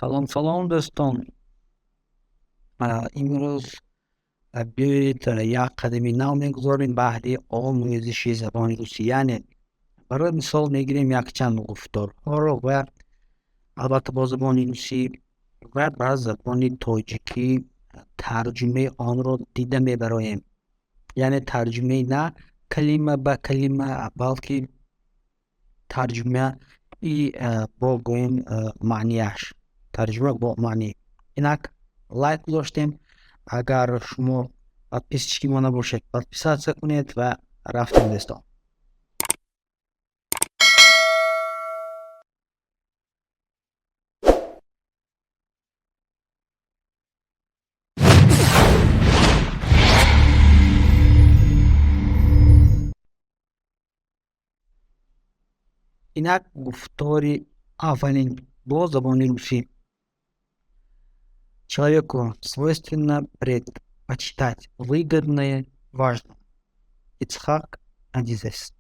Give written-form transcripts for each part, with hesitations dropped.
Салом, салом, дӯстон. Имрӯз биёед як қадами нав мегузорем баҳри омӯзиши забони русӣ. Яъне барои мисол мегирем якчанд гуфторҳоро ва албатта бо забони русӣ ва ба забони тоҷикӣ тарҷумаи онро дида мебароем. Яъне тарҷумаи на калима ба калима, балки тарҷумаи бо гӯем маънияш, тарҷума бо маънӣ. Инак лайк гузоштем. Агар шумо подписчики мо набошед, подписаться кунед ва рафтем, дӯстон. Инак гуфтори аввалин бо забони русӣ. Человеку свойственно предпочитать выгодное важному. Ицхак Адизес.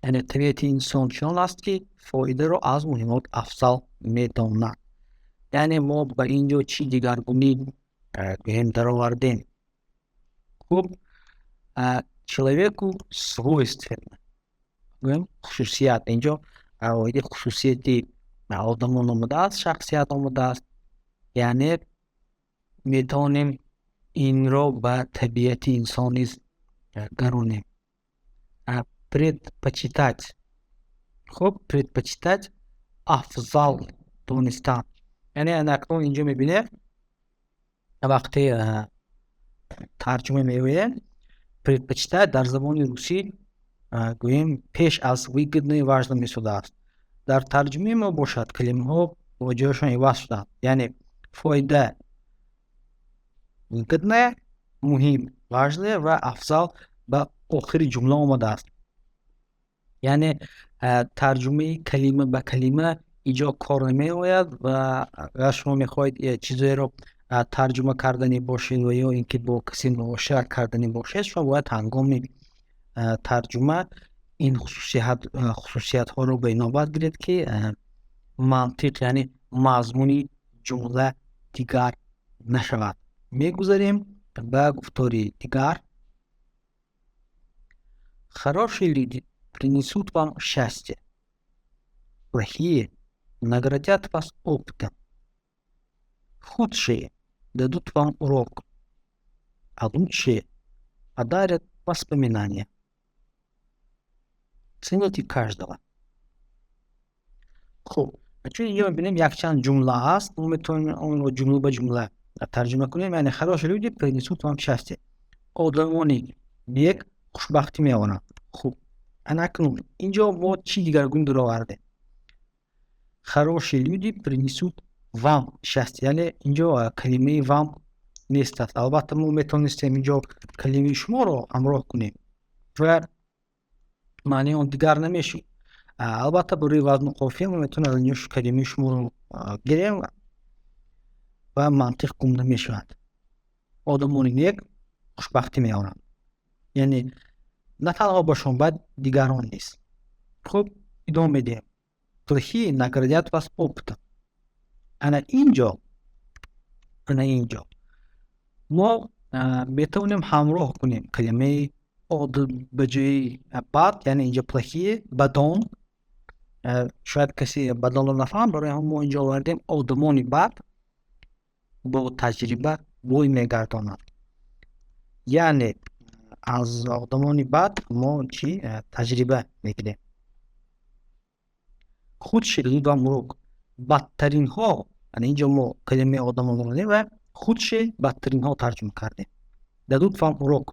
Яъне табиати инсон чунон аст, ки фоидаро аз муҳимот афзал медонад. Яъне мо ба ин ҷо чӣ дигаргунӣ гӯем даровардем? Хуб, человеку свойственно, гӯем, хусусият. Инҷо оиди хусусияти одамон омадааст, шахсият омадааст. Яъне метавонем инро ба табиати инсон низ гаронем. Предпочитать, хуб, предпочитать — афзал донистан. Яъне акнун инҷо мебинем, вақте тарҷума меоем, предпочитать дар забони русӣ, гӯем, пеш аз выгодное важно месудааст. Дар тарҷумаи мо бошад, калимаҳо бо ҷояшон иваз шуданд. Яъне фоида выгодное, муҳим важное ва афзал ба охири ҷумла омадааст. Яъне тарҷумаи калима ба калима инҷо кор намеояд ва агар шумо мехоҳед чизеро тарҷума карданӣ бошед ва ё ин ки бо касе муошират карданӣ бошед, шумо бояд ҳангоми тарҷума ин хусусиятҳоро ба инобат гиред, ки мантиқ, яъне мазмуни ҷумла дигар нашавад. Мегузарем ба гуфтори дигар. Хорошие люди принесут вам счастье, плохие наградят вас опытом, худшие дадут вам урок, а лучшие подарят воспоминания. Цените каждого. Хуб, чун инҷо мебинем, якчанд ҷумла ҳаст, мо метавонем онро ҷумла ба ҷумла тарҷума кунем. Яъне хорошие люди принесут вам счастье, одамони нек хушбахтӣ меоранд. Хуб, анакнун инҷо мо чӣ дигаргун даровардем? Хорошие люди принесут вам счастье, яъне инҷо калимаи вам нест аст. Албатта, мо метавонистем инҷо калимаи шуморо ҳамроҳ кунем ва маънии он дигар намешуд. Албатта, барои вазну қофия мо метавонем аз инҷо калимаи шуморо гирем ва мантиқ гум намешавад. Одамони нек хушбахтӣ меоранд, яъне на танҳо ба шумо, бад дигарон низ. Хуб, идома медиҳем. Плохие наградят вас опытом. Ана инҷо мо метавонем ҳамроҳ кунем калимаи ба ҷои бад, яъне инҷо плохие, бадон. Шояд касе бадонро нафаҳам, барои ҳам мо инҷо овардем: одамони бад бо таҷриба бой мегардонанд. Яъне аз одамони бад мо чӣ таҷриба мегирем? Худшие дадут вам урок, бадтаринҳо. Ана инҷо мо калимаи одамонро додем ва худшие, бадтаринҳо тарҷума кардем. Дадут вам урок,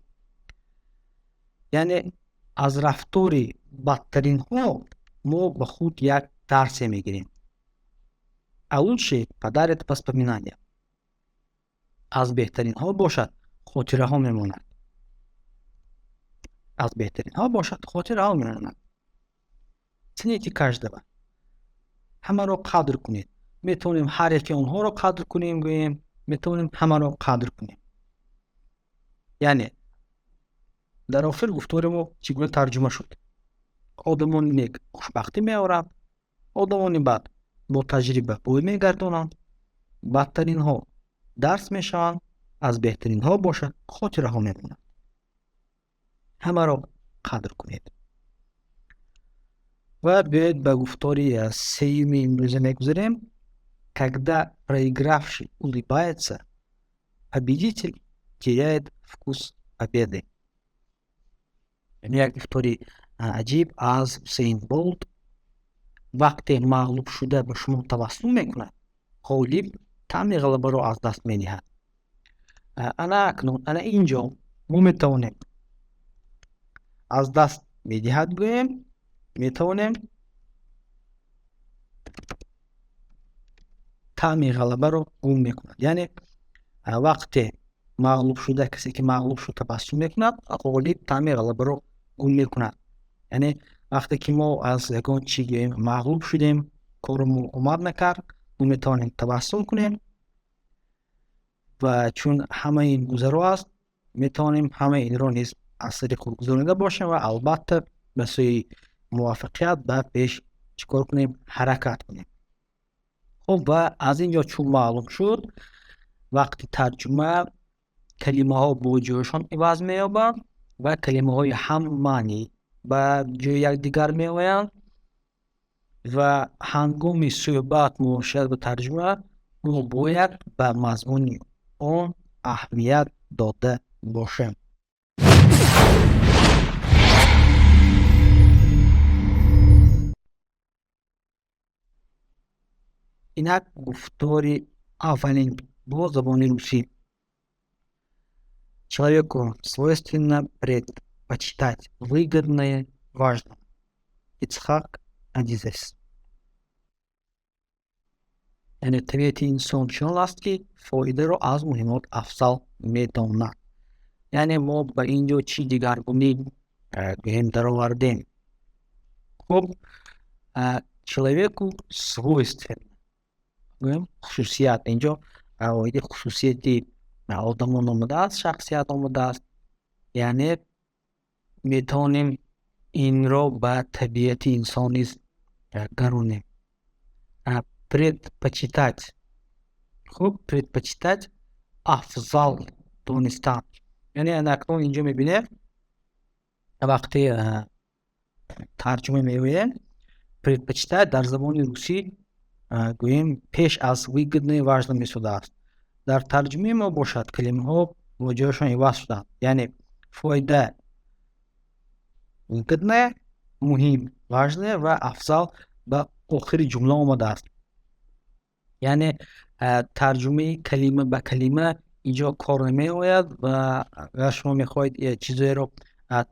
яъне аз рафтори бадтаринҳо мо ба худ як дарсе мегирем. А лучшие подарят воспоминания, аз беҳтаринҳо бошад, хотираҳо мемонад. Аз беҳтаринҳо бошад, хотираҳо мемонад. Цените каждого, ҳамаро қадр кунед. Метавонем ҳар яке онҳоро қадр кунем гӯем, метавонем ҳамаро қадр кунем. Яъне дар охир гуфтори мо чӣ гуна тарҷума шуд? Одамони нек хушбахтӣ меоранд, одамони бад бо таҷриба бой мегардонанд, бадтаринҳо дарс мешаванд, аз беҳтаринҳо бошад хотираҳо мемонанд. Ҳамаро қадр кунед. Ва биёед ба гуфтори сеюми имрӯза мегузарем. Когда проигравший улыбается, победитель теряет вкус победы. Як гуфтори аҷиб аз Усейн Болт. Вақте мағлубшуда ба шумо табассум мекунад, ғолиб таъми ғалабаро аз даст медиҳад. Ана акнун ана ин ҷо мо метавонем аз даст медиҳад гӯем, метавонем таъми ғалабаро гум мекунад. Яъне вақте мағлубшуда, касе ки мағлуб шуд, табассум мекунад, ғолиб таъми ғалабаро гум мекунад. Яъне вақте ки мо аз ягон чӣ гӯем мағлуб шудем, коромон омад накард, мо метавонем табассум кунем ва чун ҳамаи ин гузаро аст, метавонем ҳамаи инро низ аз сари худ гузаронида бошем ва албатта ба сӯи муваффақият ба пеш чӣ кор кунем? Ҳаракат кунем. Хуб, ва аз ин ҷо чун маълум шуд, вақти тарҷума калимаҳо бо ҷояшон иваз меёбанд ва калимаҳои ҳаммаънӣ ба ҷои якдигар меоянд ва ҳангоми суҳбат, муошират ва тарҷума мо бояд ба мазмуни он аҳамият дода бошем. Инак гуфтори аввалин бо забони русӣ. Человеку свойственно предпочитать выгодное важному. Ицхак Адизес. Яъне табиати инсон чунон аст, ки фоидаро аз муҳимот афзал медонад. Яъне мо ба ин ҷо чӣ дигаргунӣ гӯем даровардем? Хуб, человеку свойственно гӯем хусусият. Инҷо оиди хусусияти одамон омадааст, шахсият омадааст. Яъне метавонем инро ба табиати инсон низ гаронем. Предпочитать. Хуб, предпочитать афзал донистан. Яъне акнун инҷо мебинем, вақте тарҷума меоем, предпочитать дар забони русӣ гӯем пеш аз выгодное важно месудааст. Дар тарҷумаи мо бошад калимаҳо бо ҷояшон иваз шуданд. Яъне фоида выгодное, муҳим важное ва афзал ба охири ҷумла омадааст. Яъне тарҷумаи калима ба калима инҷо кор намеояд ва агар шумо мехоҳед чизеро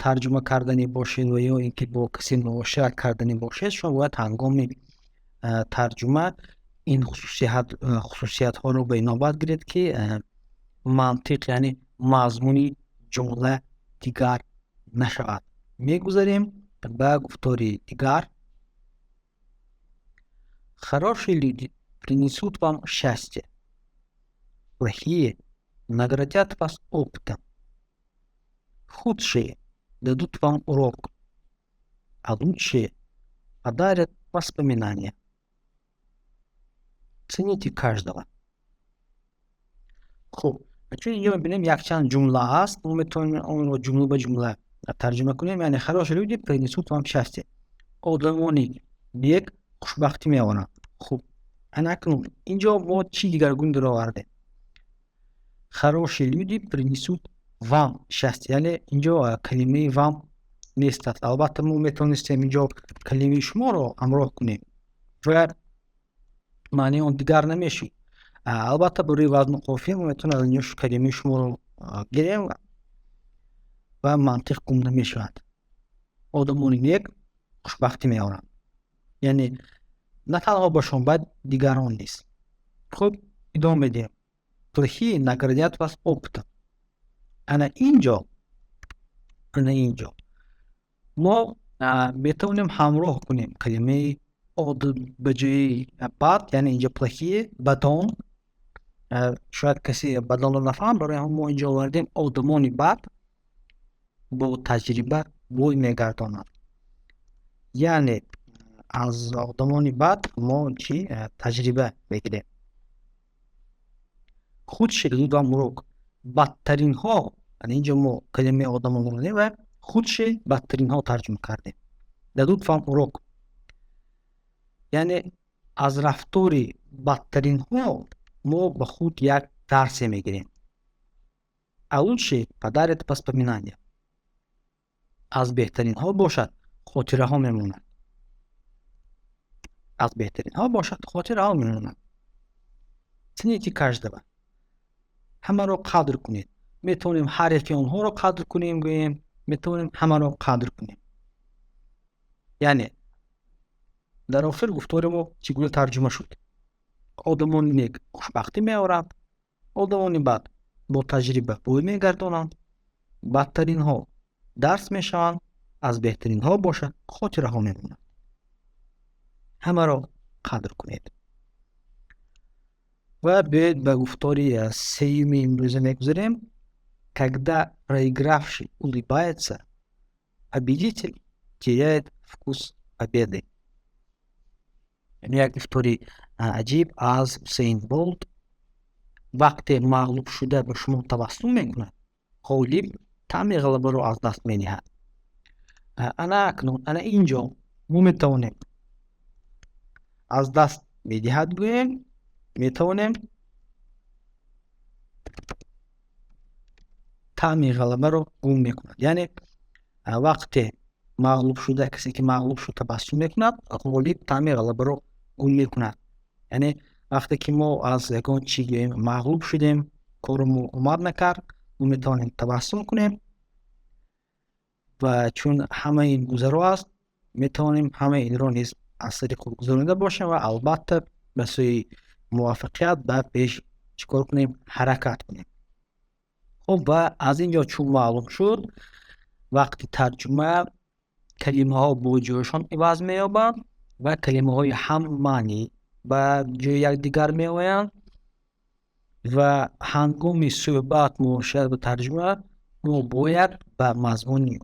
тарҷума кардани бошед ва ё ин ки бо касе муошират кардани бошед, шумо бояд ҳангоми тарҷума ин хусусиятҳоро ба инобат гиред, ки мантиқ, яъне мазмуни ҷумла дигар нашавад. Мегузарем ба гуфтори дигар. Хорошие люди принесут вам счастье, плохие наградят вас опытом, худшие дадут вам урок, а лучшие подарят воспоминания. Цените каждого. Хуб, чун инҷо мебинем якчанд ҷумла аст, мо метавонем онро ҷумла ба ҷумла тарҷума кунем. Яъне хорошие люди принесут вам счастье. Одамони нек хушбахтӣ меоранд. Хуб, ана акнун инҷо мо чӣ дигаргун даровардем? Хорошие люди принесут вам счастье. Яъне инҷо калимаи вам нест аст. Албатта мо метавонистем инҷо калимаи шуморо ҳамроҳ кунем ва маънии он дигар намешуд. Албатта барои вазну қофия мо метавонем аз инҷо калимаи шуморо гирем ва мантиқ гум намешавад. Одамони нек хушбахтӣ меоранд. Яъне на танҳо ба шумо, балки дигарон низ. Хуб, идома медиҳем. Плохие наградят вас опытом. Ана инҷо мо метавонем ҳамроҳ кунем калимаи од ба ҷои бад, яъне инҷо плохие, бадон. Шояд касе бадонро нафаҳм, барои ҳам мо инҷо овардем одамони бад бо таҷриба бой мегардонанд. Яъне Аз одамони бад мо чӣ таҷриба мегирем. Худшие дадут вам урок. Бадтаринҳо, инҷо мо калимаи одамонро не ва худшие, бадтаринҳо тарҷума кардем. Дадут вам урок. Яъне аз рафтори бадтаринҳо мо ба худ як дарсе мегирем. А лучшие подарят воспоминания. Аз беҳтаринҳо бошад, хотираҳо мемонад. Аз беҳтаринҳо бошад, хотираҳо мемонад. Цените каждого. Ҳамаро қадр кунед. Метавонем ҳар яке онҳоро қадр кунем гӯем, метавонем ҳамаро қадр кунем. Яъне дар охир гуфтори мо чӣ гуна тарҷума шуд? Одамони нек хушбахтӣ меоранд, одамони бад бо таҷриба бой мегардонанд, бадтаринҳо дарс мешаванд, аз беҳтаринҳо бошад, хотираҳо мемонанд. Ҳамаро қадр кунед. Ва биёед, ба гуфтори сеюми имрӯза мегузарем. Когда проигравший улыбается, победитель теряет вкус победы. Як гуфтори аҷиб аз Усейн Болт. Вақте мағлубшуда ба шумо табассум мекунад, ғолиб таъми ғалабаро аз даст медиҳад. Ана акнун ана ин ҷо мо метавонем аз даст медиҳад гӯем, метавонем таъми ғалабаро гум мекунад. Яъне вақте мағлубшуда, касе ки мағлуб шуд, табассум мекунад, ғолиб таъми ғалабаро гум мекунад. Яъне вақте ки мо аз ягон чӣ гӯем мағлуб шудем, кори мо омад накард, мо метавонем табассум кунем ва чун ҳамаи ин гузаро аст, метавонем ҳамаи инро низ аз сари худ гузаронида бошем ва албатта ба сӯи муваффақият ба пеш чӣ кор кунем? Ҳаракат кунем. Хуб, ва аз ин ҷо чун маълум шуд, вақти тарҷума калимаҳо бо ҷойшон иваз меёбанд ва калимаҳои ҳаммаънӣ ба ҷои якдигар меоянд ва ҳангоми суҳбат, муошират ва тарҷума мо бояд ба мазмуни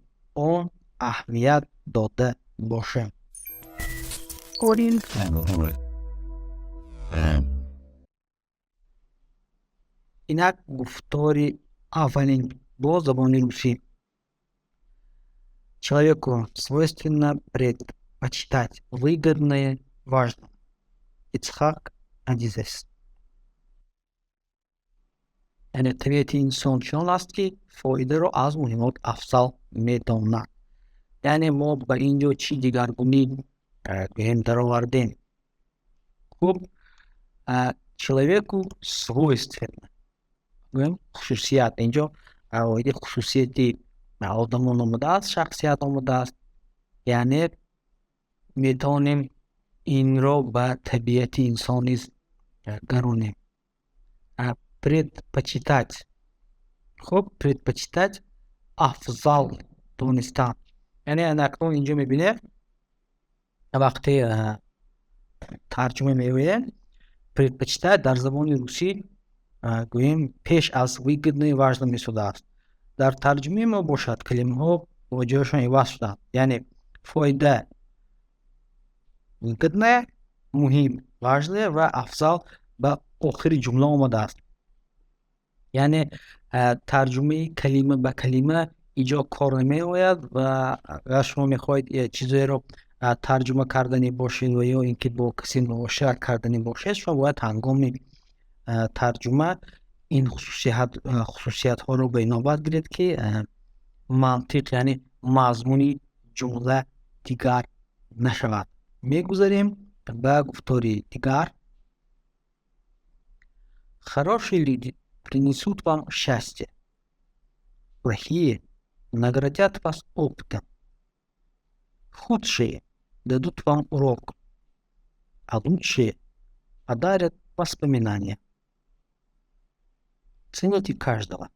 он аҳамият дода бошем. Инак гуфтори аввалин бо забони русӣ. Человеку свойственно предпочитать выгодное важному. Ицхак Адизес. Яъне табиати инсон чунон аст, ки фоидаро аз муҳимот афзал медонад. Яъне мо ба ин ҷо чӣ дигаргунӣ гӯем даровардем? Хуб, человеку свойственно гӯем, хусусият, инҷо оиди хусусияти одамон омадааст, шахсият омадааст. Яъне метавонем инро ба табиати инсон низ гаронем. Предпочитать, хуб, предпочитать, афзал донистан. Яъне акнун инҷо мебинем, вақте тарҷума меоем, предпочитать дар забони русӣ гӯем пеш аз выгодное важно месудааст. Дар тарҷумаи мо бошад, калимаҳо бо ҷояшон иваз шуданд. Яъне фоида выгодное, муҳим важное ва афзал ба охири ҷумла омадааст. Яъне тарҷумаи калима ба калима инҷо кор намеояд ва агар шумо мехоҳед чизеро тарҷума карданӣ бошед ва ё ин ки бо касе муошират карданӣ бошед, шумо бояд ҳангоми тарҷума ин хусусиятҳоро ба инобат гиред, ки мантиқ, яъне мазмуни ҷумла дигар нашавад. Мегузарем ба гуфтори дигар. Хорошие люди принесут вам счастье, плохие наградят вас опытом, худшие дадут вам урок, а лучшие подарят воспоминания. Цените каждого.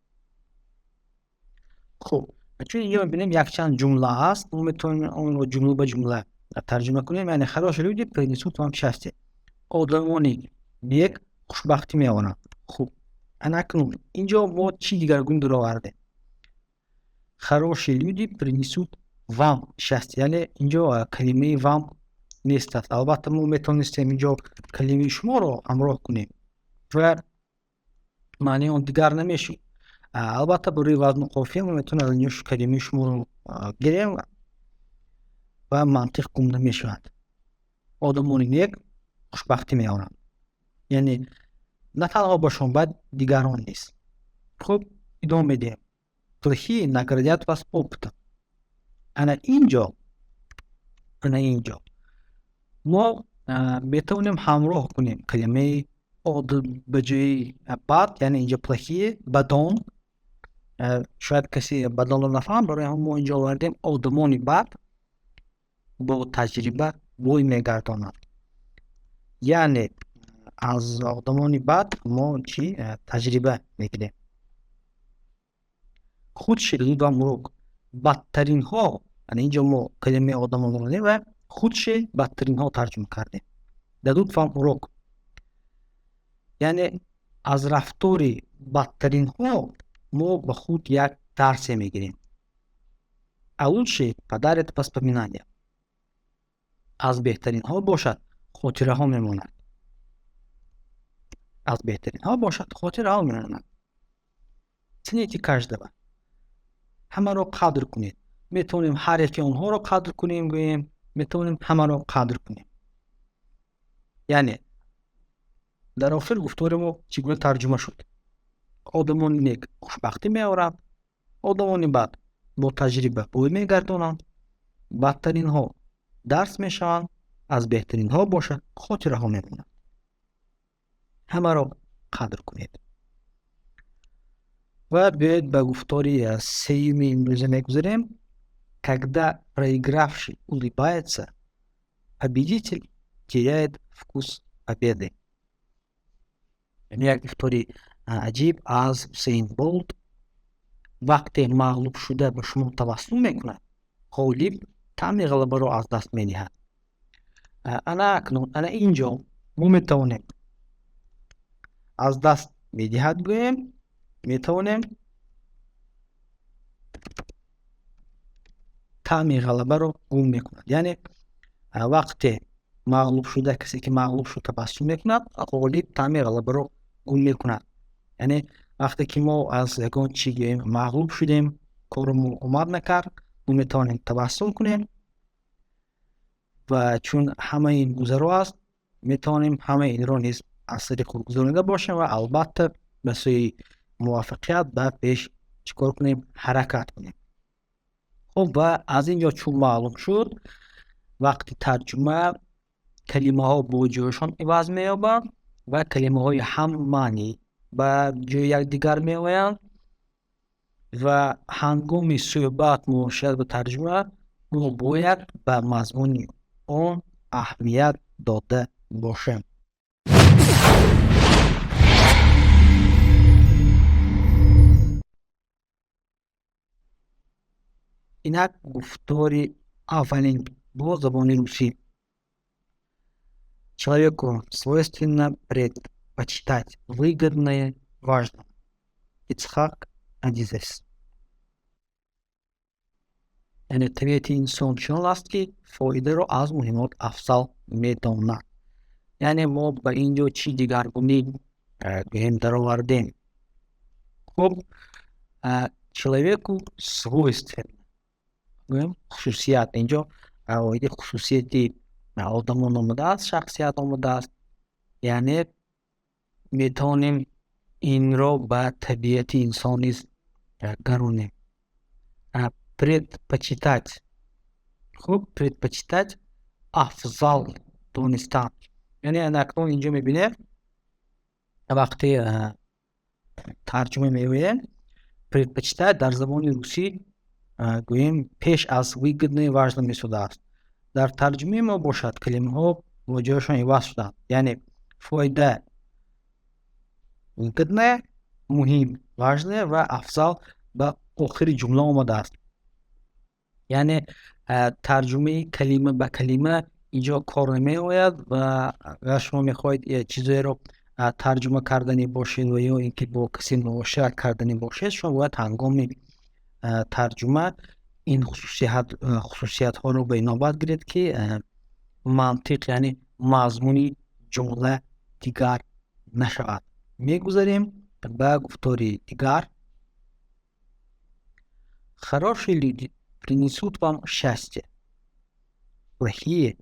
Хуб, чун инҷо мебинем, якчанд ҷумла аст, мо метавонем онро ҷумла ба ҷумла тарҷума кунем. Яъне хорошие люди принесут вам счастье, одамони нек хушбахтӣ меоранд. Хуб, анакнун инҷо мо чӣ дигаргун даровардем? Хорошие люди принесут вам счастье, яъне инҷо калимаи вам нест аст. Албатта, мо метавонистем инҷо калимаи шуморо ҳамроҳ кунем ва маънии он дигар намешуд. Албатта, барои вазну қофия мо метавонем аз инҷо калимаи шуморо гирем ва мантиқ гум намешавад. Одамони нек хушбахтӣ меоранд, яъне на танҳо ба шумо, бад дигарон низ. Хуб, идома медиҳем. Плохие наградят вас опытом. Ана инҷо мо метавонем ҳамроҳ кунем калимаи ба ҷои бад, яъне инҷо плохие, бадон. Шояд касе бадонро нафаҳам, барои ҳамон мо инҷо овардем: одамони бад бо таҷриба бой мегардонанд. Яъне аз одамони бад мо чӣ таҷриба мегирем? Худшие дадут вам урок. Бадтаринҳо. Ана инҷо мо калимаи одамонро ва худшие, бадтаринҳо тарҷума кардем. Дадут вам урок, яъне аз рафтори бадтаринҳо мо ба худ як дарсе мегирем. А лучшие подарят воспоминания. Аз беҳтаринҳо бошад, хотираҳо мемонад. Аз беҳтаринҳо бошад, хотираҳо мемонад. Цените каждого. Ҳамаро қадр кунед. Метавонем ҳар яке онҳоро қадр кунем гӯем, метавонем ҳамаро қадр кунем. Яъне дар охир гуфтори мо чӣ гуна тарҷума шуд? Одамони нек хушбахтӣ меоранд, одамони бад бо таҷриба бой мегардонанд, бадтаринҳо дарс мешаванд, аз беҳтаринҳо бошад, хотираҳо мемонанд. Ҳамаро қадр кунед. Ва биёед, ба гуфтори сеюми имрӯза мегузарем. Когда проигравший улыбается, победитель теряет вкус победы. Як гуфтори аҷиб аз Усейн Болт: вақте мағлубшуда ба шумо табассум мекунад, ғолиб таъми ғалабаро аз даст медиҳад. Ана акнун ана инҷо мо метавонем аз даст медиҳад гӯем, метавонем таъми ғалабаро гум мекунад. Яъне вақте мағлубшуда, касе ки мағлуб шуд, табассум мекунад, ғолиб таъми ғалабаро гум мекунад. Яъне вақте ки мо аз ягон чӣ гӯем мағлуб шудем, коромон омад накард, мо метавонем табассум кунем ва чун ҳамаи ин гузаро аст, метавонем ҳамаи инро низ аз сари худ гузаронида бошем ва албатта ба сӯи муваффақият ба пеш чӣ кор кунем? Ҳаракат кунем. Хуб, ва аз ин ҷо чун маълум шуд, вақти тарҷума калимаҳо бо ҷояшон иваз меёбанд ва калимаҳои ҳаммаънӣ ба ҷои якдигар меоянд ва ҳангоми суҳбат, муошират ва тарҷума мо бояд ба мазмуни он аҳамият дода бошем. Инак гуфтори аввалин бо забони русӣ: Человеку свойственно предпочитать выгодное важному. Ицхак Адизес. Яъне табиати инсон чунон аст, ки фоидаро аз муҳимот афзал медонад. Яъне мо ба ин ҷо чӣ дигаргунӣ гӯем даровардем? Хуб, человеку свойственно гӯем, хусусият, инҷо оиди хусусияти одамон омадааст, шахсият омадааст. Яъне метавонем инро ба табиати инсон низ гаронем. Предпочитать, хуб, предпочитать, афзал донистан. Яъне акнун инҷо мебинем, вақте тарҷума меоем, предпочитать дар забони русӣ гӯем пеш аз выгодное, важно месудааст. Дар тарҷумаи мо бошад, калимаҳо бо ҷояшон иваз шуданд. Яъне фоида, выгодное, муҳим, важное ва афзал ба охири ҷумла омадааст. Яъне тарҷумаи калима ба калима инҷо кор намеояд ва агар шумо мехоҳед чизоеро тарҷума карданӣ бошед ва ё ин ки бо касе муошират карданӣ бошед, шумо бояд ҳангоми тарҷума ин хусусиятҳоро ба инобат гиред, ки Мантиқ, яъне мазмуни ҷумла дигар нашавад. Мегузарем ба гуфтори дигар. Хорошие люди принесут вам счастье, плохие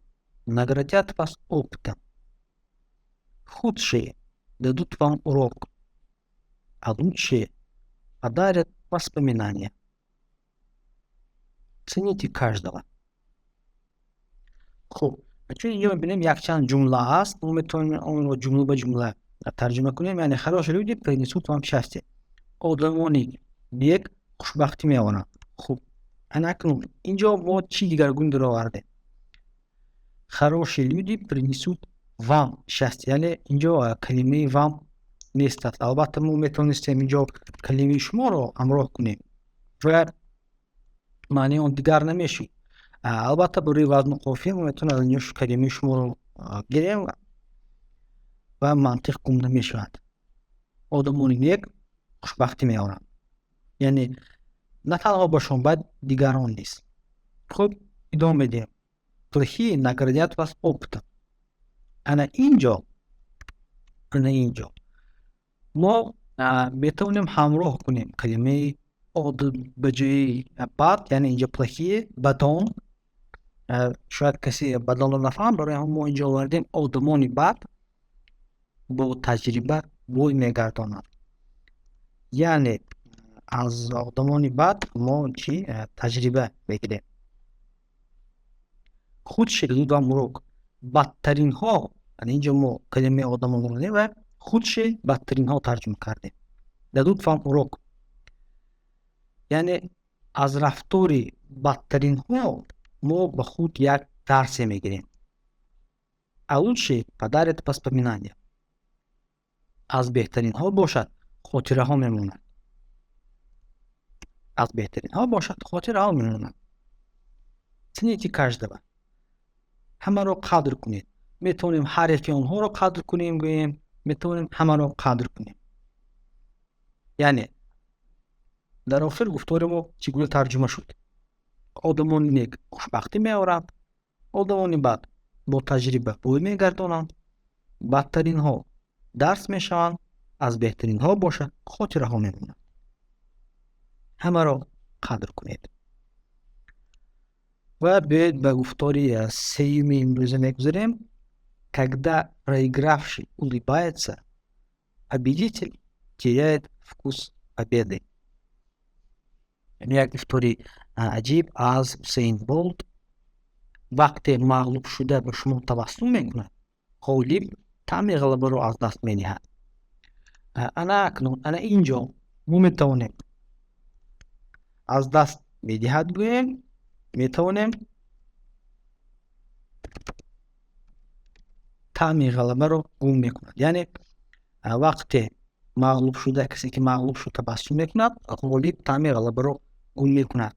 наградят вас опытом, худшие дадут вам урок, а лучшие подарят воспоминания. Цените каждого. Хуб, чун инҷо мебинем, якчанд ҷумла аст, мо метавонем онро ҷумла ба ҷумла тарҷума кунем. Яъне хорошие люди принесут вам счастье, одамони нек хушбахтӣ меоранд. Хуб, ана акнун инҷо мо чӣ дигаргун даровардем? Хорошие люди принесут вам счастье, яъне инҷо калимаи вам нест аст. Албатта, мо метавонистем инҷо калимаи шуморо ҳамроҳ кунем ва маънии он дигар намешуд. Албатта, барои вазну қофия мо метавонем аз инҷо калимаи шуморо гирем ва мантиқ гум намешавад. Одамони нек хушбахтӣ меоранд, яъне на танҳо ба шумо, бад дигарон низ. Хуб, идома медиҳем. Плохие наградят вас опытом. Ана инҷо мо метавонем ҳамроҳ кунем калимаи од ба ҷои бад, яъне инҷо плохие, бадон. Шояд касе бадонро нафаҳам, барои ҳамон мо инҷо овардем: одамони бад бо таҷриба бой мегардонанд. Яъне аз одамони бад мо чӣ таҷриба мегирем. Худшие дадут вам урок, бадтаринҳо. Инҷо мо калимаи одамонро не ва худшие, бадтаринҳо тарҷума кардем. Дадут вам урок, яъне аз рафтори бадтаринҳо мо ба худ як дарсе мегирем. А лучшие подарят воспоминания, аз беҳтаринҳо бошад, хотираҳо мемонад. Аз беҳтаринҳо бошад, хотираҳо мемонад. Цените каждого, ҳамаро қадр кунед. Метавонем ҳар яке онҳоро қадр кунем гӯем, метавонем ҳамаро қадр кунем. Яъне дар охир гуфтори мо чӣ гуна тарҷума шуд? Одамони нек хушбахтӣ меоранд, одамони бад бо таҷриба бой мегардонанд, бадтаринҳо дарс мешаванд, аз беҳтаринҳо бошад, хотираҳо мемонанд. Ҳамаро қадр кунед. Ва биёед, ба гуфтори сеюми имрӯза мегузарем. Когда проигравший улыбается, победитель теряет вкус победы. Як гуфтори аҷиб аз Усейн Болт: вақте мағлубшуда ба шумо табассум мекунад, ғолиб таъми ғалабаро аз даст медиҳад. Ана акнун ана инҷо мо метавонем аз даст медиҳад гӯем, метавонем таъми ғалабаро гум мекунад. Яъне вақте мағлубшуда, касе ки мағлуб шуд, табассум мекунад, ғолиб таъми ғалабаро гум мекунад.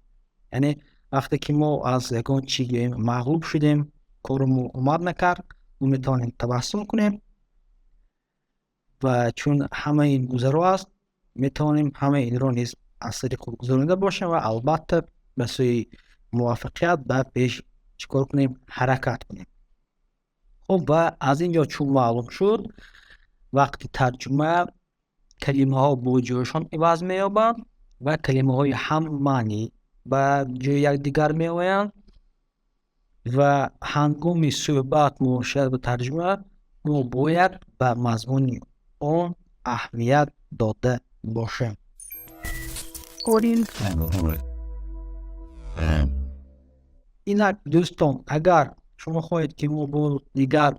Яъне вақте ки мо аз ягон чӣ гӯем мағлуб шудем, корамо омад накард, мо метавонем табассум кунем ва чун ҳамаи ин гузаро аст, метавонем ҳамаи инро низ аз сари худ гузаронида бошем ва албатта ба сӯи муваффақият ба пеш чӣ кор кунем? Ҳаракат кунем. Хуб, ва аз ин ҷо чун маълум шуд, вақти тарҷума калимаҳо бо ҷояшон иваз меёбанд ва калимаҳои ҳаммаънӣ ба ҷои якдигар меоянд. Ва ҳангоми суҳбат, муошират ва тарҷума мо бояд ба мазмуни он аҳамият дода бошем. Орин. Инак, дӯстон, агар шумо хоҳед, ки мо бо дигар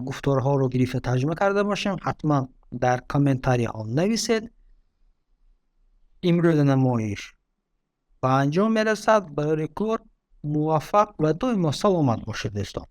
гуфторҳоро гирифта тарҷума карда бошем, ҳатман дар комментарияҳо нависед. Имрӯза намоиш ба анҷом мерасад. Барои кор муваффақ ва доимо саломат бошед, дӯстон.